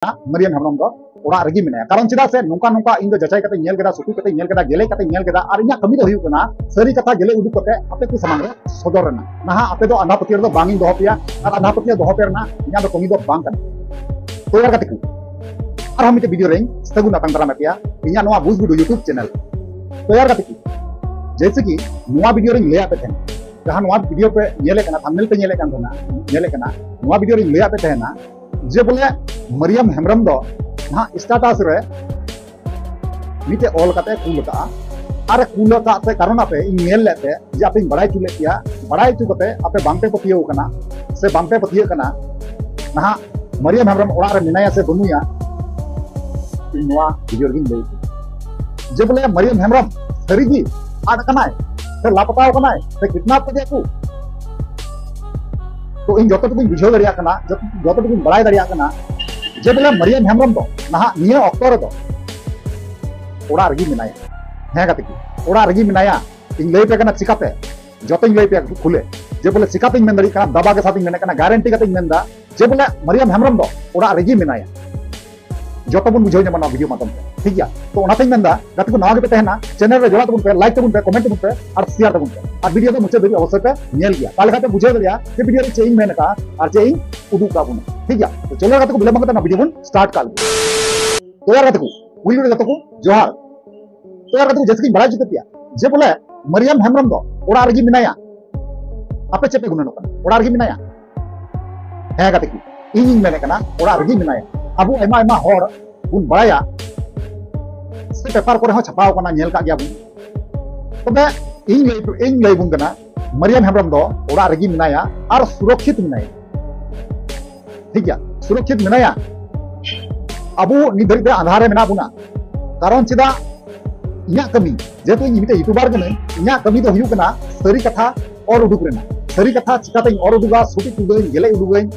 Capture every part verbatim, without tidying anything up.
Mariam Hembrom ᱫᱚ ᱚᱲᱟᱜ ᱨᱮᱜᱮ ᱢᱮᱱᱟᱭᱟ᱾ ᱠᱟᱨᱚᱱ ᱪᱮᱫᱟᱜ ᱥᱮ ᱱᱚᱝᱠᱟ ᱱᱚᱝᱠᱟ ᱤᱧ ᱫᱚ ᱡᱟᱪᱟᱭ ᱠᱟᱛᱮ ᱧᱮᱞ ᱠᱮᱫᱟ, ᱥᱩᱴᱩ ᱠᱟᱛᱮ ᱧᱮᱞ ᱠᱮᱫᱟ, ᱜᱮᱞᱮᱡ ᱠᱟᱛᱮ ᱧᱮᱞ ᱠᱮᱫᱟ, ᱟᱨ ᱤᱧᱟᱹᱜ ᱠᱟᱹᱢᱤ ᱫᱚ ᱦᱩᱭᱩᱜ ᱠᱟᱱᱟ ᱥᱟᱹᱨᱤ ᱠᱟᱛᱷᱟ ᱜᱮᱞᱮᱡ ᱩᱰᱩᱠ ᱠᱟᱛᱮ ᱟᱯᱮ ᱠᱚ ᱥᱟᱢᱟᱝ ᱨᱮ ᱥᱚᱫᱚᱨ ᱨᱮᱱᱟᱜ᱾ ᱱᱟᱦᱟᱜ ᱟᱯᱮ ᱫᱚ ᱟᱸᱫᱷᱟ ᱯᱟᱹᱛᱭᱟᱹᱣ ᱫᱚ ᱵᱟᱝ ᱤᱧ ᱫᱚᱦᱚ ᱯᱮᱭᱟ, ᱟᱨ ᱟᱸᱫᱷᱟ ᱯᱟᱹᱛᱭᱟᱹᱣ ᱫᱚᱦᱚ ᱯᱮ ᱨᱮᱱᱟᱜ ᱤᱧᱟᱹᱜ ᱫᱚ ᱠᱟᱹᱢᱤ ᱫᱚ ᱵᱟᱝ ᱠᱟᱱᱟ᱾ ᱛᱚᱭᱟᱨ ᱜᱟᱛᱮ ᱠᱚ, ᱟᱨᱦᱚᱸ ᱢᱤᱫᱴᱮᱱ ᱵᱷᱤᱰᱤᱭᱳ ᱨᱮᱧ ᱥᱟᱹᱜᱩᱱ ᱟᱛᱟᱝ ᱫᱟᱨᱟᱢ ᱯᱮᱭᱟ ᱤᱧᱟᱹᱜ ᱱᱚᱣᱟ ᱵᱩᱡᱽ ᱵᱩᱰᱩ YouTube ᱪᱮᱱᱮᱞ᱾ ᱛᱚᱭᱟᱨ ᱜᱟᱛᱮ ᱠᱚ, ᱡᱮᱭᱥᱮ ᱠᱤ ᱱᱚᱣᱟ ᱵᱷᱤᱰᱤᱭᱳ ᱨᱮᱧ ᱞᱟᱹᱭᱟᱫ ᱯᱮ ᱛᱟᱦᱮᱱᱟ, ᱡᱟᱦᱟᱸ ᱱᱚᱣᱟ ᱵᱷᱤᱰᱤᱭᱳ ᱯᱮ ᱧᱮᱞᱮᱫ ᱠᱟᱱᱟ, ᱛᱷᱟᱢᱵᱱᱮᱞ ᱯᱮ ᱧᱮᱞᱮᱫ ᱠᱟᱱ ᱛᱟᱦᱮᱱᱟ, ᱧᱮᱞᱮᱫ ᱠᱟᱱᱟ, ᱱᱚᱣᱟ ᱵᱷᱤᱰᱤᱭᱳ ᱨᱮᱧ ᱞᱟᱹᱭᱟᱫ ᱯᱮ ᱛᱟᱦᱮᱱᱟ ᱡᱮ ᱵᱚᱞᱮ ᱢᱟᱹᱨᱤᱭᱟᱢ ᱦᱮᱢᱵᱨᱚᱢ ᱫᱚ ᱱᱟᱦᱟᱜ ᱥᱴᱮᱴᱟᱥ ᱨᱮ ᱢᱤᱫᱴᱮᱡ ᱚᱞ ᱠᱟᱛᱮ ᱠᱩᱞ ᱟᱠᱟᱫᱼᱟ᱾ ᱟᱨ ᱠᱩᱞ ᱟᱠᱟᱫ ᱛᱮ ᱠᱟᱨᱚᱱ ᱟᱯᱮ ᱤᱧ ᱧᱮᱞ ᱞᱮᱫ ᱛᱮ ᱡᱮ ᱟᱯᱮᱧ ᱵᱟᱲᱟᱭ ᱦᱚᱪᱚ ᱞᱮᱫ ᱯᱮᱭᱟ, ᱵᱟᱲᱟᱭ ᱦᱚᱪᱚ ᱠᱟᱛᱮ ᱟᱯᱮ ᱵᱟᱝᱯᱮ ᱯᱟᱹᱛᱭᱟᱹᱣ ᱠᱟᱱᱟ ᱥᱮ ᱵᱟᱝᱯᱮ ᱯᱟᱹᱛᱭᱟᱹᱜ ᱠᱟᱱᱟ ᱱᱟᱦᱟᱜ ᱢᱟᱹᱨᱤᱭᱟᱢ ᱦᱮᱢᱵᱨᱚᱢ ᱚᱲᱟᱜ ᱨᱮ ᱢᱮᱱᱟᱭᱟ ᱥᱮ ᱵᱟᱹᱱᱩᱭᱟ᱾ ᱤᱧ ᱱᱚᱣᱟ ᱵᱷᱤᱰᱤᱭᱳ ᱨᱮᱜᱤᱧ ᱞᱟᱹᱭ ᱠᱮᱫᱟ ᱡᱮ ᱵᱚᱞᱮ ᱢᱟᱹᱨᱤᱭᱟᱢ ᱦᱮᱢᱵᱨᱚᱢ ᱥᱟᱹᱨᱤᱜᱮ ᱟᱫ ᱠᱟᱱᱟᱭ ᱥᱮ ᱞᱟᱯᱛᱟᱣ ᱠᱟᱱᱟᱭ ᱥᱮ ᱠᱤᱰᱱᱟᱯ ᱠᱮᱫᱮᱭᱟ ᱠᱚ᱾ ᱛᱚ ᱤᱧ ᱡᱚᱛᱚ ᱴᱩᱠᱩᱧ ᱵᱩᱡᱷᱟᱹᱣ ᱫᱟᱲᱮᱭᱟᱜ ᱠᱟᱱᱟ, ᱡᱚᱛ- ᱡᱚᱛᱚ ᱴᱩᱠᱩᱧ ᱵᱟᱲᱟᱭ ᱫᱟᱲᱮᱭᱟᱜ ᱠᱟᱱᱟ ᱡᱮ ᱵᱚᱞᱮ ᱢᱟᱹᱨᱤᱭᱟᱢ ᱦᱮᱢᱵᱨᱚᱢ ᱫᱚ ᱱᱟᱦᱟᱜ ᱱᱤᱭᱟᱹ ᱚᱠᱛᱚ ᱨᱮᱫᱚ ᱚᱲᱟᱜ ᱨᱮᱜᱮ ᱢᱮᱱᱟᱭᱟ᱾ ᱦᱮᱸ ᱜᱟᱛᱮ ᱠᱚ, ᱚᱲᱟᱜ ᱨᱮᱜᱮ ᱢᱮᱱᱟᱭᱟ᱾ ᱤᱧ ᱞᱟᱹᱭ ᱯᱮ ᱠᱟᱱᱟ ᱪᱤᱠᱟᱛᱮ, ᱡᱚᱛᱚᱧ ᱞᱟᱹᱭ ᱯᱮᱭᱟ ᱠᱷᱩᱞᱮ ᱡᱮ ᱵᱚᱞᱮ ᱪᱤᱠᱟᱛᱮᱧ ᱢᱮᱱ ᱫᱟᱲᱮᱭᱟᱜ ᱠᱟᱱᱟ, ᱫᱟᱵᱟ ᱜᱮ ᱥᱟᱛᱤᱧ ᱢᱮᱱᱮᱫ ᱠᱟᱱᱟ, ᱜᱟᱨᱮᱱᱴᱤ ᱠᱟᱛᱮᱧ ᱢᱮᱱ ᱮᱫᱟ ᱡᱮ ᱵᱚᱞᱮ ᱢᱟᱹᱨᱤᱭᱟᱢ ᱦᱮᱢᱵᱨᱚᱢ ᱫᱚ ᱚᱲᱟᱜ ᱨᱮᱜᱮ ᱢᱮᱱᱟᱭᱟ᱾ ᱡᱚᱛᱚ ᱵᱚᱱ ᱵᱩᱡᱷᱟᱹᱣ ᱧᱟᱢᱟ ᱱᱚᱣᱟ ᱵᱷᱤᱰᱤᱭᱳ ᱢᱟᱫᱽᱫᱷᱚᱢ ᱛᱮ, ᱴᱷᱤᱠ ᱜᱮᱭᱟ? ᱛᱚ ᱚᱱᱟᱛᱮᱧ ᱢᱮᱱᱫᱟ ᱜᱟᱛᱮ ᱠᱚ, ᱱᱟᱣᱟ ᱜᱮᱯᱮ ᱛᱟᱦᱮᱱᱟ, ᱪᱮᱱᱮᱞ ᱨᱮ ᱡᱚᱲᱟᱣ ᱛᱟᱵᱚᱱ ᱯᱮ, ᱞᱟᱭᱤᱠ ᱛᱟᱵᱚᱱ ᱯᱮ, ᱠᱚᱢᱮᱱᱴ ᱛᱟᱵᱚᱱ ᱯᱮ ᱟᱨ ᱥᱮᱭᱟᱨ ᱛᱟᱵᱚᱱ ᱯᱮ, ᱟᱨ ᱵᱷᱤᱰᱤᱭᱳ ᱫᱚ ᱢᱩᱪᱟᱹᱫ ᱫᱷᱟᱹᱵᱤᱡ ᱚᱵᱚᱥᱥᱳᱭ ᱯᱮ ᱧᱮᱞ ᱜᱮᱭᱟ᱾ ᱛᱟᱦᱞᱮ ᱠᱷᱟᱱ ᱯᱮ ᱵᱩᱡᱷᱟᱹᱣ ᱫᱟᱲᱮᱭᱟᱜᱼᱟ ᱡᱮ ᱵᱷᱤᱰᱤᱭᱳ ᱨᱮ ᱪᱮᱫ ᱤᱧ ᱢᱮᱱ ᱟᱠᱟᱫᱼᱟ ᱟᱨ ᱪᱮᱫ ᱤᱧ ᱩᱫᱩᱜ ᱟᱠᱟᱫ ᱵᱚᱱᱟ, ᱴᱷᱤᱠ ᱜᱮᱭᱟ? ᱛᱚ ᱪᱚᱞᱚ ᱜᱟᱛᱮ ᱠᱚ, ᱵᱤᱞᱚᱢ ᱵᱟᱝ ᱠᱟᱛᱮ ᱱᱚᱣᱟ ᱵᱷᱤᱰᱤᱭᱳ ᱵᱚᱱ ᱥᱴᱟᱨᱴ ᱠᱟᱜ ᱞᱮᱜᱮ᱾ ᱛᱚᱭᱟᱨ ᱜᱟᱛᱮ ᱠᱚ, ᱯᱩᱭᱞᱩ ᱨᱮ ᱜᱟᱛᱮ ᱠᱚ ᱡᱚᱦᱟᱨ᱾ ᱛᱚᱭᱟᱨ ᱜᱟᱛᱮ ᱠᱚ, ᱡᱮᱭᱥᱮ ᱠᱤᱧ ᱵᱟᱲᱟᱭ ᱦᱚᱪᱚ ᱠᱮᱫ ᱯᱮᱭᱟ ᱡᱮ ᱵᱚᱞᱮ ᱢᱟᱹᱨᱤᱭᱟᱢ ᱦᱮᱢᱵᱨᱚᱢ ᱫᱚ ᱚᱲᱟᱜ ᱨᱮᱜᱮ ᱢᱮᱱᱟᱭᱟ᱾ ᱟᱯᱮ ᱪᱮᱫ ᱯᱮ ᱜᱩᱱᱟᱹᱱᱚᱜ ᱠᱟᱱᱟ? ᱚᱲᱟᱜ ᱨᱮᱜᱮ ᱢᱮᱱᱟᱭᱟ? ᱦᱮᱸ ᱜᱟᱛᱮ ᱠᱚ, ᱤᱧᱤᱧ ᱢᱮᱱᱮᱫ ᱠᱟᱱᱟ ᱚᱲᱟᱜ ᱨᱮᱜᱮ ᱢᱮᱱᱟᱭᱟ᱾ ᱟᱵᱚ ᱟᱭᱢᱟ ᱟᱭᱢᱟ ᱦᱚᱲ ᱵᱚᱱ ᱵᱟᱲᱟᱭᱟ, ᱥᱮ ᱯᱮᱯᱟᱨ ᱠᱚᱨᱮ ᱦᱚᱸ ᱪᱷᱟᱯᱟᱣ ᱠᱟᱱᱟ, ᱧᱮᱞ ᱠᱟᱜ ᱜᱮᱭᱟ ᱵᱚᱱ᱾ ᱛᱚᱵᱮ ᱤᱧ ᱞᱟᱹᱭ, ᱤᱧ ᱞᱟᱹᱭ ᱵᱚᱱ ᱠᱟᱱᱟ, ᱢᱟᱹᱨᱤᱭᱟᱢ ᱦᱮᱢᱵᱨᱚᱢ ᱫᱚ ᱚᱲᱟᱜ ᱨᱮᱜᱮ ᱢᱮᱱᱟᱭᱟ ᱟᱨ ᱥᱩᱨᱚᱠᱷᱤᱛ ᱢᱮᱱᱟᱭᱟ᱾ ᱴᱷᱤᱠ ᱜᱮᱭᱟ, ᱥᱩᱨᱚᱠᱷᱤᱛ ᱢᱮᱱᱟᱭᱟ᱾ ᱟᱵᱚ ᱱᱤᱛ ᱫᱷᱟᱹᱨᱤᱡ ᱛᱮ ᱟᱸᱫᱷᱟᱨ ᱨᱮ ᱢᱮᱱᱟᱜ ᱵᱚᱱᱟ᱾ ᱠᱟᱨᱚᱱ ᱪᱮᱫᱟᱜ? ᱤᱧᱟᱹᱜ ᱠᱟᱹᱢᱤ, ᱡᱮᱦᱮᱛᱩ ᱤᱧ ᱢᱤᱫᱴᱮᱡ ᱭᱩᱴᱩᱵᱟᱨ ᱠᱟᱹᱱᱟᱹᱧ, ᱤᱧᱟᱹᱜ ᱠᱟᱹᱢᱤ ᱫᱚ ᱦᱩᱭᱩᱜ ᱠᱟᱱᱟ ᱥᱟᱹᱨᱤ ᱠᱟᱛᱷᱟ ᱚᱞ ᱩᱰᱩᱠ ᱨᱮᱱᱟᱜ, ᱥᱟᱹᱨᱤ ᱠᱟᱛᱷᱟ ᱪᱤᱠᱟᱛᱮᱧ ᱚᱞ ᱩᱰᱩᱠᱟ, ᱥᱩᱴᱤᱡ ᱩᱰᱩᱠᱟᱹᱧ, ᱜᱮᱞᱮᱡ ᱩᱰᱩᱠᱟᱹᱧ,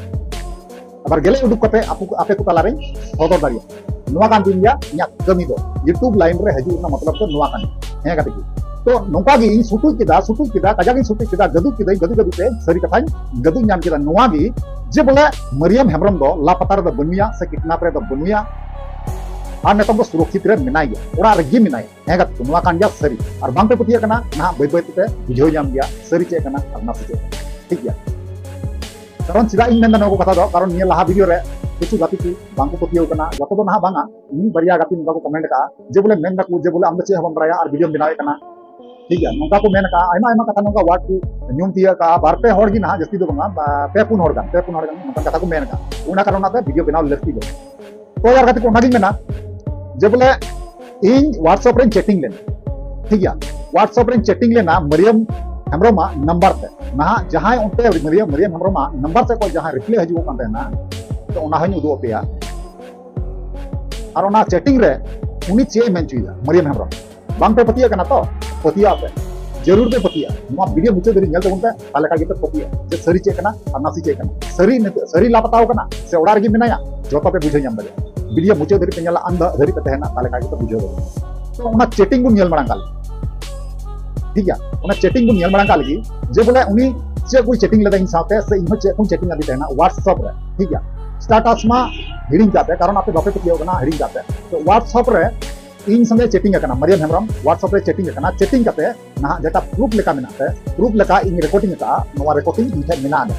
ᱟᱵᱟᱨ ᱜᱮᱞᱮᱡ ᱩᱰᱩᱠ ᱠᱟᱛᱮ ᱟᱯᱮ ᱠᱚ, ᱟᱯᱮ ᱠᱚ ᱛᱟᱞᱟᱨᱮᱧ ᱥᱚᱫᱚᱨ ᱫᱟᱲᱮᱭᱟᱜᱼᱟ᱾ ᱱᱚᱣᱟ ᱠᱟᱱ ᱛᱤᱧ ᱜᱮᱭᱟ ᱤᱧᱟᱹᱜ ᱠᱟᱹᱢᱤ ᱫᱚ᱾ ᱭᱩᱴᱩᱵᱽ ᱞᱟᱭᱤᱱ ᱨᱮ ᱦᱤᱡᱩᱜ ᱨᱮᱱᱟᱜ ᱢᱚᱛᱞᱚᱵ ᱫᱚ ᱱᱚᱣᱟ ᱠᱟᱱᱟ᱾ ᱦᱮᱸ ᱜᱟᱛᱮ ᱠᱚ, ᱛᱚ ᱱᱚᱝᱠᱟ ᱜᱮ ᱤᱧ ᱥᱩᱴᱩᱡ ᱠᱮᱫᱟ, ᱥᱩᱴᱩᱡ ᱠᱮᱫᱟ, ᱠᱟᱡᱟᱠ ᱤᱧ ᱥᱩᱴᱩᱡ ᱠᱮᱫᱟ, ᱜᱟᱹᱫᱩᱡ ᱠᱮᱫᱟᱹᱧ, ᱜᱟᱹᱫᱩᱡ ᱜᱟᱹᱫᱩᱡ ᱛᱮ ᱥᱟᱹᱨᱤ ᱠᱟᱛᱷᱟᱧ ᱜᱟᱹᱫᱩᱡ ᱧᱟᱢ ᱠᱮᱫᱟ᱾ ᱱᱚᱣᱟ ᱜᱮ ᱡᱮ ᱵᱚᱞᱮ ᱢᱟᱹᱨᱤᱭᱟᱢ ᱦᱮᱢᱵᱨᱚᱢ ᱫᱚ ᱞᱟᱯᱟᱛᱟ ᱨᱮᱫᱚ ᱵᱟᱹᱱᱩᱭᱟ ᱥᱮ ᱠᱤᱰᱱᱟᱯ ᱨᱮᱫᱚ ᱵᱟᱹᱱᱩᱭᱟ, ᱟᱨ ᱱᱤᱛᱚᱝ ᱫᱚ ᱥᱩᱨᱚᱠᱷᱤᱛ ᱨᱮ ᱢᱮᱱᱟᱭ ᱜᱮᱭᱟ, ᱚᱲᱟᱜ ᱨᱮᱜᱮ ᱢᱮᱱᱟᱭᱟ᱾ ᱦᱮᱸ ᱜᱟᱛᱮ ᱠᱚ, ᱱᱚᱣᱟ ᱠᱟᱱ ᱜᱮᱭᱟ ᱥᱟᱹᱨᱤ᱾ ᱟᱨ ᱵᱟᱝ ᱯᱮ ᱯᱟᱹᱛᱭᱟᱹᱜ ᱠᱟᱱᱟ, ᱱᱟᱦᱟᱜ ᱵᱟᱹᱭ ᱵᱟᱹᱭ ᱛᱮᱯᱮ ᱵᱩᱡᱷᱟᱹᱣ ᱧᱟᱢ ᱜᱮᱭᱟ ᱥᱟᱹᱨᱤ ᱪᱮᱫ ᱠᱟᱱᱟ ᱟᱨ ᱱᱟᱥᱮ ᱪᱮᱫ ᱠᱟᱱᱟ᱾ ᱴᱷᱤᱠ ᱜᱮᱭᱟ, ᱠᱟᱨᱚᱱ ᱪᱮᱫᱟᱜ ᱤᱧ ᱢᱮᱱᱫᱟ ᱱᱚᱣᱟ ᱠᱚ ᱠᱟᱛᱷᱟ ᱫᱚ, ᱠᱟᱨᱚᱱ ᱱᱤᱭᱟᱹ ᱞᱟᱦᱟ ᱵᱷᱤᱰᱤᱭᱳ ᱨᱮ ᱠᱤᱪᱷᱩ ᱜᱟᱛᱮ ᱠᱚ ᱵᱟᱝ ᱠᱚ ᱯᱟᱹᱛᱭᱟᱹᱣ ᱠᱟᱱᱟ, ᱡᱚᱛᱚ ᱫᱚ ᱱᱟᱦᱟᱜ ᱵᱟᱝᱟ, ᱢᱤᱫ ᱵᱟᱨᱭᱟ ᱜᱟᱛᱮ ᱱᱚᱝᱠᱟ ᱠᱚ ᱠᱚᱢᱮᱱᱴ ᱠᱟᱜᱼᱟ ᱡᱮ ᱵᱚᱞᱮ ᱢᱮᱱ ᱫᱟᱠᱚ ᱡᱮ ᱵᱚᱞᱮ ᱟᱢ ᱫᱚ ᱪᱮᱫ ᱦᱚᱸ ᱵᱟᱢ ᱵᱟᱲᱟᱭᱟ ᱟᱨ ᱵᱷᱤᱰᱤᱭᱳᱢ ᱵᱮᱱᱟᱣᱮᱫ ᱠᱟᱱᱟ᱾ ᱴᱷᱤᱠ ᱜᱮᱭᱟ, ᱱᱚᱝᱠᱟ ᱠᱚ ᱢᱮᱱ ᱠᱟᱜᱼᱟ, ᱟᱭᱢᱟ ᱟᱭᱢᱟ ᱠᱟᱛᱷᱟ ᱱᱚᱝᱠᱟ ᱣᱟᱨᱰ ᱠᱚ ᱧᱩᱢ ᱛᱤᱭᱟᱹᱜ ᱠᱟᱜᱼᱟ, ᱵᱟᱨ ᱯᱮ ᱦᱚᱲ ᱜᱮ ᱱᱟᱦᱟᱜ, ᱡᱟᱹᱥᱛᱤ ᱫᱚ ᱵᱟᱝᱟ, ᱵᱟ-, ᱯᱮ ᱯᱩᱱ ᱦᱚᱲ ᱜᱟᱱ, ᱯᱮ ᱯᱩᱱ ᱦᱚᱲ ᱜᱟᱱ ᱱᱚᱝᱠᱟᱱ ᱠᱟᱛᱷᱟ ᱠᱚ ᱢᱮᱱ ᱠᱟᱜᱼᱟ, ᱚᱱᱟ ᱠᱟᱨᱚᱱ ᱚᱱᱟᱛᱮ ᱵᱷᱤᱰᱤᱭᱳ ᱵᱮᱱᱟᱣ ᱞᱟᱹᱠᱛᱤ ᱫᱚ᱾ ᱛᱚ ᱭᱟᱨ ᱜᱟᱛᱮ ᱠᱚ, ᱚᱱᱟᱜᱤᱧ ᱢᱮᱱᱟ ᱡᱮ ᱵᱚᱞᱮ ᱤᱧ WhatsApp ᱨᱮᱧ ᱪᱮᱴᱤᱝ ᱞᱮᱱᱟ, ᱴᱷᱤᱠ ᱜᱮᱭᱟ, WhatsApp ᱨᱮᱧ ᱪᱮᱴᱤᱝ ᱞᱮᱱᱟ ᱢᱟᱹᱨᱤᱭᱟᱢ ᱦᱮᱢᱵᱨᱚᱢᱟᱜ ᱱᱟᱢᱵᱟᱨ ᱛᱮ᱾ ᱱᱟᱦᱟᱜ ᱡᱟᱦᱟᱸᱭ ᱚᱱᱛᱮ ᱢᱟᱹᱨᱤᱭᱟᱢ, ᱢᱟᱹᱨᱤᱭᱟᱢ ᱦᱮᱢᱵᱨᱚᱢᱟᱜ ᱱᱟᱢᱵᱟᱨ ᱛᱮ ᱠᱚ ᱡᱟᱦᱟᱸ ᱨᱤᱯᱞᱟᱭ ᱦᱤᱡᱩᱜ ᱠᱟᱱ ᱛᱟᱦᱮᱱᱟ, ᱛᱚ ᱚᱱᱟ ᱦᱚᱸᱧ ᱩᱫᱩᱜ ᱟᱯᱮᱭᱟ᱾ ᱟᱨ ᱚᱱᱟ ᱪᱮᱴᱤᱝ ᱨᱮ ᱩᱱᱤ ᱪᱮᱫ ᱮ ᱢᱮᱱ ᱦᱚᱪᱚᱭᱮᱫᱟ ᱢᱟᱹᱨᱤᱭᱟᱢ ᱦᱮᱢᱵᱨᱚᱢ, ᱵᱟᱝ ᱯᱮ ᱯᱟᱹᱛᱭᱟᱹᱜ ᱠᱟᱱᱟ ᱛᱚ? ᱯᱟᱹᱛᱭᱟᱹᱜ ᱟᱯᱮ, ᱡᱟᱹᱨᱩᱲ ᱯᱮ ᱯᱟᱹᱛᱭᱟᱹᱜᱼᱟ᱾ ᱱᱚᱣᱟ ᱵᱷᱤᱰᱤᱭᱳ ᱢᱩᱪᱟᱹᱫ ᱫᱷᱟᱹᱵᱤᱡ ᱧᱮᱞ ᱛᱟᱵᱚᱱ ᱯᱮ, ᱛᱟᱦᱞᱮ ᱠᱷᱟᱡ ᱜᱮᱯᱮ ᱯᱟᱹᱛᱭᱟᱹᱜᱼᱟ ᱡᱮ ᱥᱟᱹᱨᱤ ᱪᱮᱫ ᱠᱟᱱᱟ ᱟᱨ ᱱᱟᱥᱮ ᱪᱮᱫ ᱠᱟᱱᱟ᱾ ᱥᱟᱹᱨᱤ ᱱᱤᱛᱚᱜ, ᱥᱟᱹᱨᱤ ᱞᱟᱯᱟᱛᱟᱣ ᱠᱟᱱᱟ ᱥᱮ ᱚᱲᱟᱜ ᱨᱮᱜᱮ ᱢᱮᱱᱟᱭᱟ, ᱡᱚᱛᱚ ᱯᱮ ᱵᱩᱡᱷᱟᱹᱣ ᱧᱟᱢ ᱫᱟᱲᱮᱭᱟᱜᱼᱟ᱾ ᱵᱷᱤᱰᱤᱭᱳ ᱢᱩᱪᱟᱹᱫ ᱫᱷᱟᱹᱵᱤᱡ ᱯᱮ ᱧᱮᱞᱟ, ᱟᱱᱫᱷᱟ ᱫᱷᱟᱹᱵᱤᱡ ᱯᱮ ᱛᱟᱦᱮᱱᱟ, ᱛᱟᱦᱞᱮ ᱠᱷᱟᱡ ᱜᱮᱯᱮ ᱵᱩᱡᱷᱟᱹᱣ ᱫᱟᱲᱮᱭᱟᱜᱼᱟ᱾ ᱛᱚ ᱚᱱᱟ ᱪᱮᱴᱤᱝ ᱵᱚᱱ ᱧᱮᱞ ᱢᱟᱲᱟᱝ ᱠᱟᱜ ᱞᱮᱜᱮ, ᱴᱷᱤᱠ ᱜᱮᱭᱟ? ᱚᱱᱟ ᱪᱮᱴᱤᱝ ᱵᱚᱱ ᱧᱮᱞ ᱢᱟᱲᱟᱝ ᱠᱟᱜ ᱞᱮᱜᱮ ᱡᱮ ᱵᱚᱞᱮ ᱩᱱᱤ ᱪᱮᱫ ᱠᱚᱭ ᱪᱮᱴᱤᱝ ᱞᱮᱫᱟ ᱤᱧ ᱥᱟᱶᱛᱮ, ᱥᱮ ᱤᱧ ᱦᱚᱸ ᱪᱮᱫ ᱠᱚᱧ ᱪᱮᱴᱤᱝ ᱟᱫᱮ ᱛᱟᱦᱮᱱᱟ WhatsApp ᱨᱮ, ᱴᱷᱤᱠ ᱜᱮᱭᱟ? ᱥᱴᱟᱴᱟᱥ ᱢᱟ ᱦᱤᱲᱤᱧ ᱠᱟᱜ ᱯᱮ, ᱠᱟᱨᱚᱱ ᱟᱯᱮ ᱵᱟᱯᱮ ᱯᱟᱹᱛᱭᱟᱹᱣ ᱠᱟᱱᱟ, ᱦᱤᱲᱤᱧ ᱠᱟᱜ ᱯᱮ᱾ ᱛᱚ WhatsApp ᱨᱮ ᱤᱧ ᱥᱚᱸᱜᱮ ᱪᱮᱴᱤᱝ ᱟᱠᱟᱱᱟ, ᱢᱟᱨᱤᱭᱟᱢ ᱦᱮᱢᱵᱨᱚᱢ WhatsApp ᱨᱮ ᱪᱮᱴᱤᱝ ᱟᱠᱟᱱᱟ᱾ ᱪᱮᱴᱤᱝ ᱠᱟᱛᱮ ᱱᱟᱦᱟᱜ ᱡᱮᱴᱟ ᱯᱨᱩᱯ ᱞᱮᱠᱟ ᱢᱮᱱᱟᱜ ᱛᱮ, ᱯᱨᱩᱯ ᱞᱮᱠᱟ ᱤᱧ ᱨᱮᱠᱚᱨᱰᱤᱝ ᱟᱠᱟᱫᱼᱟ, ᱱᱚᱣᱟ ᱨᱮᱠᱚᱨᱰᱤᱝ ᱤᱧ ᱴᱷᱮᱱ ᱢᱮᱱᱟᱜᱼᱟ᱾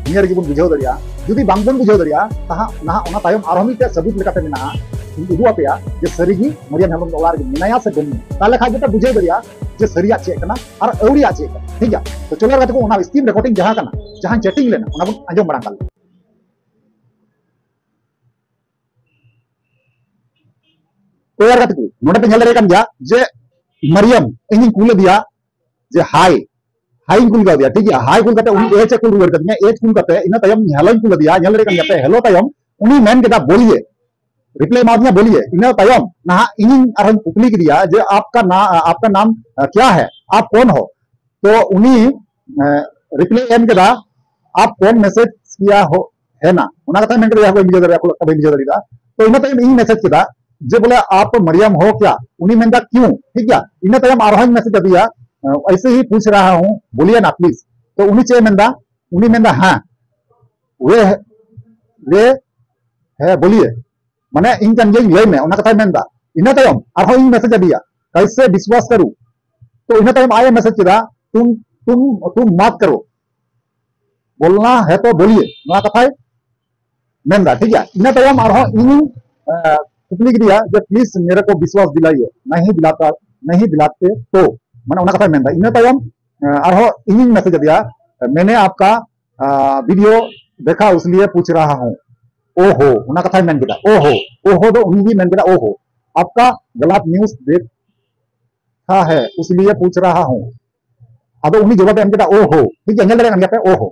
ᱱᱤᱭᱟᱹ ᱨᱮᱜᱮ ᱵᱚᱱ ᱵᱩᱡᱷᱟᱹᱣ ᱫᱟᱲᱮᱭᱟᱜᱼᱟ᱾ ᱡᱩᱫᱤ ᱵᱟᱝ ᱵᱚᱱ ᱵᱩᱡᱷᱟᱹᱣ ᱫᱟᱲᱮᱭᱟᱜᱼᱟ, ᱛᱟᱦᱟ-, ᱱᱟᱦᱟᱜ ᱚᱱᱟ ᱛᱟᱭᱚᱢ ᱟᱨᱦᱚᱸ ᱢᱤᱫᱴᱮᱡ ᱥᱟᱹᱵᱩᱛ ᱞᱮᱠᱟᱛᱮ ᱢᱮᱱᱟᱜᱼᱟ, ᱤᱧ ᱩᱫᱩᱜ ᱟᱯᱮᱭᱟ ᱡᱮ ᱥᱟᱹᱨᱤ ᱜᱮ ᱢᱟᱨᱤᱭᱟᱢ ᱦᱮᱢᱵᱨᱚᱢ ᱫᱚ ᱚᱲᱟᱜ ᱨᱮᱜᱮ ᱢᱮᱱᱟᱭᱟ ᱥᱮ ᱵᱟᱹᱱᱩᱭᱟ᱾ ᱛᱟᱦᱚᱞᱮ ᱠᱷᱟᱡ ᱜᱮᱯᱮ ᱵᱩᱡᱷᱟᱹᱣ ᱫᱟᱲᱮᱭᱟᱜᱼᱟ ᱡᱮ ᱥᱟᱹᱨᱤᱭᱟᱜ ᱪᱮᱫ ᱠᱟᱱᱟ ᱟᱨ ᱟᱹᱣᱲᱤᱭᱟᱜ ᱪᱮᱫ ᱠᱟᱱᱟ᱾ ᱴᱷᱤᱠ ᱜᱮᱭᱟ? ᱛᱚ ᱪᱚᱞᱚ ᱜᱟᱛᱮ ᱠᱚ, ᱚᱱᱟ ᱥᱠᱨᱤᱱ ᱨᱮᱠᱚᱨᱰᱤᱝ ᱡᱟᱦᱟᱸ ᱠᱟᱱᱟ, ᱡᱟᱦᱟᱸ ᱪᱮᱴᱤᱝ ᱞᱮᱱᱟ, ᱚᱱᱟ ᱵᱚᱱ ᱟᱸᱡᱚᱢ ᱢᱟᱲᱟᱝ ᱠᱟᱜ ᱞᱮᱜᱮ᱾ ᱛᱚ ᱭᱟᱨ ᱜᱟᱛᱮ ᱠᱚ, ᱱᱚᱰᱮ ᱯᱮ ᱧᱮᱞ ᱫᱟᱲᱮᱭᱟᱜ ᱠᱟᱱ ᱜᱮᱭᱟ ᱡᱮ ᱢᱟᱨᱤᱭᱟᱢ, ᱤᱧᱤᱧ ᱠᱩᱞ ᱟᱫᱮᱭᱟ ᱡᱮ ᱦᱟᱭ, ᱦᱟᱭ ᱤᱧ ᱠᱩᱞ ᱠᱟᱣᱫᱮᱭᱟ, ᱴᱷᱤᱠ ᱜᱮᱭᱟ, ᱦᱟᱭ ᱠᱩᱞ ᱠᱟᱛᱮ ᱩᱱᱤ ᱮᱪ ᱮ ᱠᱩᱞ ᱨᱩᱣᱟᱹᱲ ᱠᱟᱫᱤᱧᱟ, ᱮᱪ ᱠᱩᱞ ᱠᱟᱛᱮ ᱤᱱᱟᱹ ᱛᱟᱭᱚᱢ ᱦᱮᱞᱳᱧ ᱠᱩᱞ ᱟᱫᱮᱭᱟ, ᱧᱮᱞ ᱫᱟᱲᱮᱭᱟᱜ ᱠᱟᱱ ᱜᱮᱭᱟ ᱯᱮ, ᱦᱮᱞᱳ ᱛᱟᱭᱚᱢ ᱩᱱᱤ ᱢᱮᱱ ᱠᱮᱫᱟ ᱵᱳᱞᱤᱭᱮ, ᱨᱤᱯᱞᱟᱭ ᱮᱢᱟᱫᱤᱧᱟ ᱵᱳᱞᱤᱭᱮ᱾ ᱤᱱᱟᱹ ᱛᱟᱭᱚᱢ ᱱᱟᱦᱟᱜ ᱤᱧᱤᱧ ᱟᱨᱦᱚᱸᱧ ᱠᱩᱠᱞᱤ ᱠᱮᱫᱮᱭᱟ ᱡᱮ ᱟᱯᱠᱟ ᱱᱟ-, ᱟᱯᱠᱟ ᱱᱟᱢ, ᱟ, ᱠᱭᱟ ᱦᱮ, ᱟᱯ ᱠᱚᱱ ᱦᱚ? ᱛᱚ ᱩᱱᱤ, ᱮ, ᱨᱤᱯᱞᱟᱭ ᱮᱢ ᱠᱮᱫᱟ, ᱟᱯ ᱠᱚᱱ ᱢᱮᱥᱮᱡᱽ ᱠᱤᱭᱟ ᱦᱚ, ᱦᱮ ᱱᱟ? ᱚᱱᱟ ᱠᱟᱛᱷᱟᱧ ᱢᱮᱱ ᱠᱮᱫᱟ, ᱵᱟᱹᱧ ᱵᱩᱡᱷᱟᱹᱣ ᱫᱟᱲᱮᱭᱟᱜᱼᱟ, ᱠᱷᱩᱵ ᱮᱠᱴᱟ ᱵᱟᱹᱧ ᱵᱩᱡᱷᱟᱹᱣ ᱫᱟᱲᱮᱭᱟᱫᱟ᱾ ᱛᱚ ᱤᱱᱟᱹ ᱛᱟᱭᱚᱢ ᱤᱧ ᱢᱮᱥᱮᱡᱽ ᱠᱮᱫᱟ, ᱡᱮ ᱵᱚᱞᱮ ᱟᱯ ᱢᱟᱨᱤᱭᱟᱢ ᱦᱳ ᱠᱭᱟ? ᱩᱱᱤ ᱢᱮᱱᱫᱟ ᱠᱤᱭᱩ, ᱴᱷᱤᱠ ᱜᱮᱭᱟ᱾ ᱤᱱᱟᱹ ᱛᱟᱭᱚᱢ ᱟᱨᱦᱚᱸᱧ ᱢᱮᱥᱮᱡ ᱟᱫᱮᱭᱟ, ᱮ, ᱮᱭᱥᱮ ᱦᱤ ᱯᱩᱪᱷ ᱨᱟᱦᱟ ᱦᱩᱸ, ᱵᱳᱞᱤᱭᱮ ᱱᱟ ᱯᱞᱤᱡ᱾ ᱛᱚ ᱩᱱᱤ ᱪᱮᱫ ᱮ ᱢᱮᱱᱫᱟ? ᱩᱱᱤ ᱢᱮᱱᱫᱟ ᱦᱮᱸ, ᱣᱮ, ᱣᱮ ᱦᱮ ᱵᱳᱞᱤᱭᱮ, ᱢᱟᱱᱮ ᱤᱧ ᱠᱟᱱ ᱜᱤᱭᱟᱹᱧ, ᱞᱟᱹᱭ ᱢᱮ, ᱚᱱᱟ ᱠᱟᱛᱷᱟᱭ ᱢᱮᱱᱫᱟ᱾ ᱤᱱᱟᱹ ᱛᱟᱭᱚᱢ ᱟᱨᱦᱚᱸ ᱤᱧ ᱢᱮᱥᱮᱡ ᱟᱫᱮᱭᱟ, ᱠᱟᱭᱥᱮ ᱵᱤᱥᱣᱟᱥ ᱠᱟᱨᱩ? ᱛᱚ ᱤᱱᱟᱹ ᱛᱟᱭᱚᱢ ᱟᱡ ᱮ ᱢᱮᱥᱮᱡ ᱠᱮᱫᱟ, ᱛᱩᱢ ᱛᱩᱢ ᱛᱩᱢ ᱢᱟᱛ ᱠᱟᱨᱳ, ᱵᱳᱞᱱᱟ ᱦᱮ ᱛᱚ ᱵᱳᱞᱤᱭᱮ, ᱱᱚᱣᱟ ᱠᱟᱛᱷᱟᱭ ᱢᱮᱱᱫᱟ, ᱴᱷᱤᱠ ᱜᱮᱭᱟ᱾ ᱤᱱᱟᱹ ᱛᱟᱭᱚᱢ ᱟᱨᱦᱚᱸ ᱤᱧᱤᱧ, ᱮ, ᱠᱩᱠᱞᱤ ᱠᱮᱫᱮᱭᱟ ᱡᱮ ᱯᱞᱤᱡ ᱢᱮᱨᱮ ᱠᱚ ᱵᱤᱥᱣᱟᱥ ᱫᱤᱞᱟᱭᱮ, ᱱᱟᱦᱤ ᱫᱤᱞᱟᱛᱟ, ᱱᱟᱦᱤ ᱫᱤᱞᱟᱛᱮ ᱛᱚ, ᱢᱟᱱᱮ ᱚᱱᱟ ᱠᱟᱛᱷᱟᱭ ᱢᱮᱱᱫᱟ᱾ ᱤᱱᱟᱹ ᱛᱟᱭᱚᱢ, ᱮ, ᱟᱨᱦᱚᱸ ᱤᱧᱤᱧ ᱢᱮᱥᱮᱡ ᱟᱫᱮᱭᱟ, ᱢᱮᱱᱮ ᱟᱯᱠᱟ, ᱟ, ᱵᱷᱤᱰᱤᱭᱳ ᱫᱮᱠᱷᱟ ᱩᱥᱞᱤᱭᱮ ᱯᱩᱪᱷ ᱨᱟᱦᱟ ᱦᱩᱸ, ᱳᱦᱳ, ᱚᱱᱟ ᱠᱟᱛᱷᱟᱭ ᱢᱮᱱ ᱠᱮᱫᱟ, ᱳᱦᱳ᱾ ᱳᱦᱳ ᱫᱚ ᱩᱱᱤ ᱜᱮ ᱢᱮᱱ ᱠᱮᱫᱟ, ᱳᱦᱳ, ᱟᱯᱠᱟ ᱜᱟᱞᱟᱛ ᱱᱤᱭᱩᱡ ᱫᱮᱠᱷ ᱛᱷᱟ ᱦᱮ, ᱩᱥᱞᱤᱭᱮ ᱯᱩᱪᱷ ᱨᱟᱦᱟ ᱦᱩᱸ᱾ ᱟᱫᱚ ᱩᱱᱤ ᱡᱚᱵᱟᱵ ᱮ ᱮᱢ ᱠᱮᱫᱟ, ᱳᱦᱳ᱾ ᱴᱷᱤᱠ ᱜᱮᱭᱟ, ᱧᱮᱞ ᱫᱟᱲᱮᱭᱟᱜ ᱠᱟᱱ ᱜᱮᱭᱟ ᱯᱮ, ᱳᱦᱳ᱾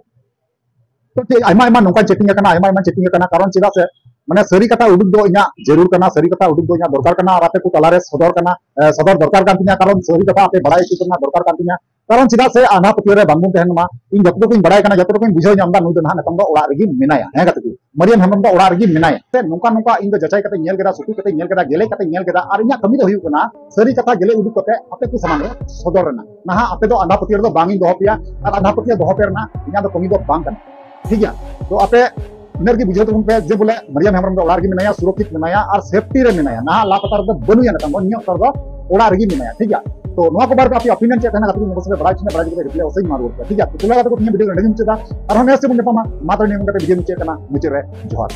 ᱛᱚ ᱪᱮᱫ ᱟᱭᱢᱟ ᱟᱭᱢᱟ ᱱᱚᱝᱠᱟᱧ ᱪᱮᱴᱤᱝ ᱟᱠᱟᱱᱟ, ᱟᱭᱢᱟ ᱟᱭᱢᱟ ᱪᱮᱴᱤᱝ ᱟᱠᱟᱱᱟ, ᱠᱟᱨᱚᱱ ᱪᱮᱫᱟᱜ ᱥᱮ ᱢᱟᱱᱮ ᱥᱟᱹᱨᱤ ᱠᱟᱛᱷᱟ ᱩᱰᱩᱠ ᱫᱚ ᱤᱧᱟᱹᱜ ᱡᱟᱹᱨᱩᱲ ᱠᱟᱱᱟ, ᱥᱟᱹᱨᱤ ᱠᱟᱛᱷᱟ ᱩᱰᱩᱠ ᱫᱚ ᱤᱧᱟᱹᱜ ᱫᱚᱨᱠᱟᱨ ᱠᱟᱱᱟ, ᱟᱨ ᱟᱯᱮ ᱠᱚ ᱛᱟᱞᱟᱨᱮ ᱥᱚᱫᱚᱨ ᱠᱟᱱᱟ, ᱮ, ᱥᱚᱫᱚᱨ ᱫᱚᱨᱠᱟᱨ ᱠᱟᱱ ᱛᱤᱧᱟ, ᱠᱟᱨᱚᱱ ᱥᱟᱹᱨᱤ ᱠᱟᱛᱷᱟ ᱟᱯᱮ ᱵᱟᱲᱟᱭ ᱦᱚᱪᱚ ᱨᱮᱱᱟᱜ ᱫᱚᱨᱠᱟᱨ ᱠᱟᱱ ᱛᱤᱧᱟ᱾ ᱠᱟᱨᱚᱱ ᱪᱮᱫᱟᱜ ᱥᱮ ᱟᱸᱫᱷᱟ ᱯᱟᱹᱛᱭᱟᱹᱣ ᱨᱮ ᱵᱟᱝᱵᱚᱱ ᱛᱟᱦᱮᱱ ᱢᱟ᱾ ᱤᱧ ᱡᱚᱛᱚ ᱴᱩᱠᱩᱧ ᱵᱟᱲᱟᱭ ᱠᱟᱱᱟ, ᱡᱚᱛᱚ ᱴᱩᱠᱩᱧ ᱵᱩᱡᱷᱟᱹᱣ ᱧᱟᱢ ᱮᱫᱟ, ᱱᱩᱭ ᱫᱚ ᱱᱟᱦᱟᱜ ᱱᱤᱛᱚᱝ ᱫᱚ ᱚᱲᱟᱜ ᱨᱮᱜᱮ ᱢᱮᱱᱟᱭᱟ᱾ ᱦᱮᱸ ᱜᱟᱛᱮ ᱠᱚ, ᱢᱟᱨᱤᱭᱟᱢ ᱦᱮᱢᱵᱨᱚᱢ ᱫᱚ ᱚᱲᱟᱜ ᱨᱮᱜᱮ ᱢᱮᱱᱟᱭᱟ᱾ ᱥᱮ ᱱᱚᱝᱠᱟ ᱱᱚᱝᱠᱟ ᱤᱧ ᱫᱚ ᱡᱟᱪᱟᱭ ᱠᱟᱛᱮ ᱧᱮᱞ ᱠᱮᱫᱟ, ᱥᱩᱛᱩᱜ ᱠᱟᱛᱮ ᱧᱮᱞ ᱠᱮᱫᱟ, ᱜᱮᱞᱮᱡ ᱠᱟᱛᱮ ᱧᱮᱞ ᱠᱮᱫᱟ, ᱟᱨ ᱤᱧᱟᱹᱜ ᱠᱟᱹᱢᱤ ᱫᱚ ᱦᱩᱭᱩᱜ ᱠᱟᱱᱟ ᱥᱟᱹᱨᱤ ᱠᱟᱛᱷᱟ ᱜᱮᱞᱮ ᱩᱰᱩᱠ ᱠᱟᱛᱮ ᱟᱯᱮ ᱠᱚ ᱥᱟᱢᱟᱝ ᱨᱮ ᱥᱚᱫᱚᱨ ᱨᱮᱱᱟᱜ᱾ ᱱᱟᱦᱟᱜ ᱟᱯᱮ ᱫᱚ ᱟᱸᱫᱷᱟ ᱯᱟᱹᱛᱭᱟᱹᱣ ᱨᱮᱫᱚ ᱵᱟᱝ ᱤᱧ ᱫᱚᱦᱚ ᱯᱮᱭᱟ, ᱟᱨ ᱟᱸᱫᱷᱟ ᱯᱟᱹᱛᱭᱟᱹᱣ ᱫᱚᱦᱚ ᱯᱮ ᱨᱮᱱᱟᱜ ᱤᱧᱟᱹᱜ ᱫᱚ ᱠᱟᱹᱢᱤ ᱫᱚ ᱵᱟᱝ ᱠᱟᱱᱟ, ᱴᱷᱤᱠ ᱜᱮᱭᱟ? ᱛᱚ ᱟᱯᱮ ᱤᱱᱟᱹ ᱨᱮᱜᱮ ᱵᱩᱡᱷᱟᱹᱣ ᱛᱟᱵᱚᱱ ᱯᱮ ᱡᱮ ᱵᱚᱞᱮ ᱢᱟᱨᱤᱭᱟᱢ ᱦᱮᱢᱵᱨᱚᱢ ᱫᱚ ᱚᱲᱟᱜ ᱨᱮᱜᱮ ᱢᱮᱱᱟᱭᱟ, ᱥᱩᱨᱚᱠᱷᱤᱛ ᱢᱮᱱᱟᱭᱟ ᱟᱨ ᱥᱮᱯᱴᱤ ᱨᱮ ᱢᱮᱱᱟᱭᱟ᱾ ᱱᱟᱦᱟᱜ ᱞᱟᱯᱟᱛᱟ ᱨᱮᱫᱚ ᱵᱟᱹᱱᱩᱭᱟ, ᱱᱤᱛᱚᱝ ᱫᱚ ᱱᱤᱭᱟᱹ ᱚᱠᱛᱚ ᱨᱮᱫᱚ ᱚᱲᱟᱜ ᱨᱮᱜᱮ ᱢᱮᱱᱟᱭᱟ, ᱴᱷᱤᱠ ᱜᱮᱭᱟ? ᱛᱚ ᱱᱚᱣᱟ ᱠᱚ ᱵᱟᱨᱮ ᱛᱮ ᱟᱯᱮ opinion ᱪᱮᱫ ᱛᱟᱦᱮᱱᱟ ᱠᱟᱹᱴᱤᱡ ᱵᱚᱱ ᱵᱟᱲᱟᱭ ᱦᱚᱪᱚᱧᱟ, ᱵᱟᱲᱟᱭ ᱦᱚᱪᱚ ᱠᱟᱛᱮ reply ᱚᱵᱚᱥᱥᱳᱭ ᱮᱢ ᱨᱩᱣᱟᱹᱲ ᱯᱮ, ᱴᱷᱤᱠ ᱜᱮᱭᱟ? ᱛᱚ ᱪᱚᱞᱚ ᱜᱟᱛᱮ ᱠᱚ, ᱛᱮᱦᱮᱧ video ᱱᱚᱰᱮ ᱜᱮ ᱢᱩᱪᱟᱹᱫᱟ᱾ ᱟᱨᱦᱚᱸ next ᱵᱚᱱ ᱧᱟᱯᱟᱢᱟ, ᱢᱟ ᱛᱚᱵᱮ ᱱᱤᱭᱟᱹ ᱠᱟᱛᱮ video ᱢᱩᱪᱟᱹᱫ ᱠᱟᱱᱟ, ᱢᱩᱪᱟᱹᱫ ᱨᱮ ᱡᱚᱦᱟᱨ᱾